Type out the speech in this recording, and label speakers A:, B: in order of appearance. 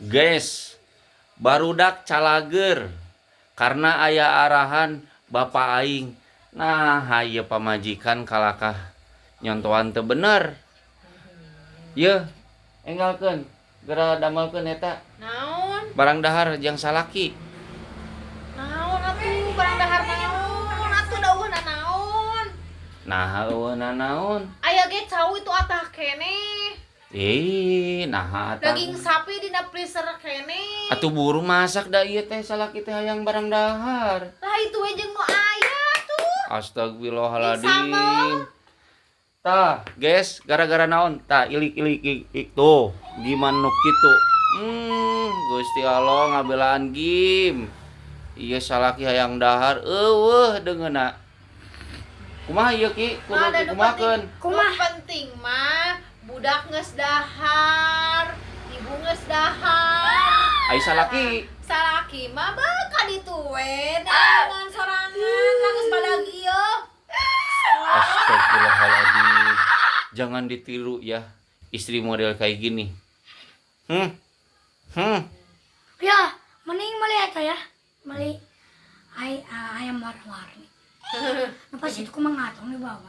A: Guys, barudak calageur karena aya arahan bapak aing. Nah, ieu pamajikan kalakah nyontohan teu bener. Yeuh, enggalkeun, geura damelkeun eta
B: Naon?
A: Barang dahar jang salaki.
B: Naon atuh barang dahar naon? Atuh dawuhna naon?
A: Nah, euweuh naon?
B: Aya ge cau itu atah keneh.
A: Ih, nah atah.
B: Daging sapi dina freezer keneh.
A: Atuh buru masak, da ieu teh salaki teh hayang barang dahar.
B: Lah, itu we jeung nu aya tuh.
A: Astagfirullahaladzim.
B: Sambal.
A: Tah, guys, gara-gara naon? Tah, ilik ilik ilik, ilik. Tuh, gimana nu kitu? Gusti Allah ngabelaan gim. Iya, salaki hayang dahar, euweuh deungeuna. Kumaha ieu, Ki? Kudu
B: Nah, ada nu
A: dikumakeun?
B: penting. Nu penting mah budak geus dahar, ibu geus dahar.
A: Ai salaki?
B: Salaki mah bakal ditu we dengan sorangan lah geus badag ieu.
A: Astagfirullahaladzim. Jangan ditiru ya, istri model kayak gini.
C: Ya, mending beli eta ya. Beli ay, ayam warna-warni. Nah, pas itu ku mengatong di bawah.